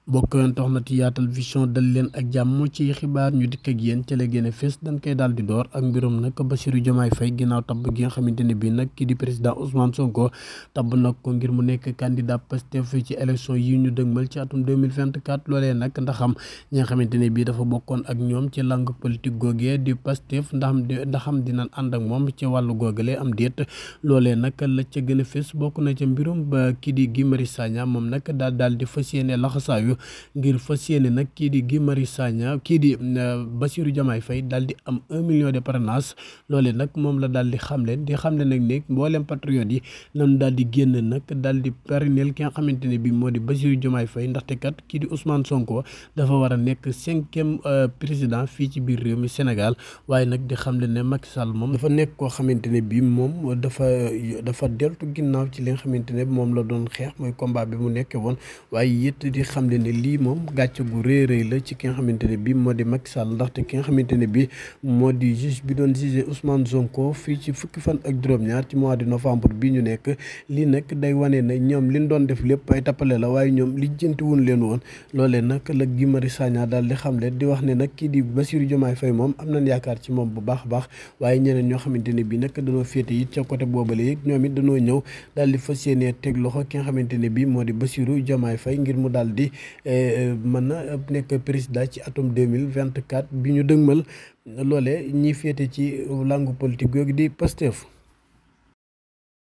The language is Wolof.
bokk tax na ci Yaatal Vision dal leen ak jàmm ci xibaar ñu dikk ak yéen ca la gën a fës dañ koy daal di door ak mbirum nag Bassirou Diomaye Faye ginnaaw tabb gi nga xamante ne bii nag kii di président Ousmane Sonko tabb nag ko ngir mu nekk candidat Pastef ci élection yi ñu dëgmal ci atum 2024 loolee nag ndaxam ñi nga xamante ne bii dafa bokkoon ak ñoom ci langue politique googee di Pastef ndaxam dinañ ànd ak moom ci wàllu googale am déet loolee nag la ca gën a fës bokk na ca mbirum ba kii di Guy Marius Sagna moom nag daal di fas yéene laxasaayu ngir fas yéene nag kii di Guy Marius Sagna kii di Bassirou Diomaye Faye daal di am 1 million de parrainage loolee nag moom la daal di xamle nag ne mboolem patriote yi nañu daal di génn nag daal di parrainel ki nga xamante ne bii moo di Bassirou Diomaye Faye ndaxte kat kii di Ousmane Sonko dafa war a nekk 5e président fii ci biir réew mi Sénégal waaye nag di xamle ne Macky Sall moom dafa nekk koo xamante ne bii moom dafa deltu ginnaaw ci li nga xamante ne moom la doon xeex mooy combat bi mu nekkee woon waaye it di xamle ne lii moom gàcce gu rëy la ci ki nga xamante ne bii moo di Macky Sall ndaxte ki nga xamante ne bii moo di juge bi doon juge Ousmane Sonko fii ci fukki fan ak juróom-ñaar ci mois de novembre bii ñu nekk lii nag day wane ne ñoom liñ doon def lépp ay tappale la waaye ñoom li jëntiwuñ leen woon loolee nag la Guy Marius Sagna daal di xamle di wax ne nag kii di Bassirou Diomaye Faye moom am nañ yaakaar ci moom bu baax a baax waaye ñeneen ñoo xamante ne bii nag dañoo féete it ca côté boobale it ñoom it dañoo ñëw daal di fas yéene teg loxo ki nga xamante ne bii moo di Bassirou Diomaye Faye ngir mu daal di mën na nekk président ci atum 2024 bi ñu dëgmal loole ñi féete ci langue politique googu di Pastef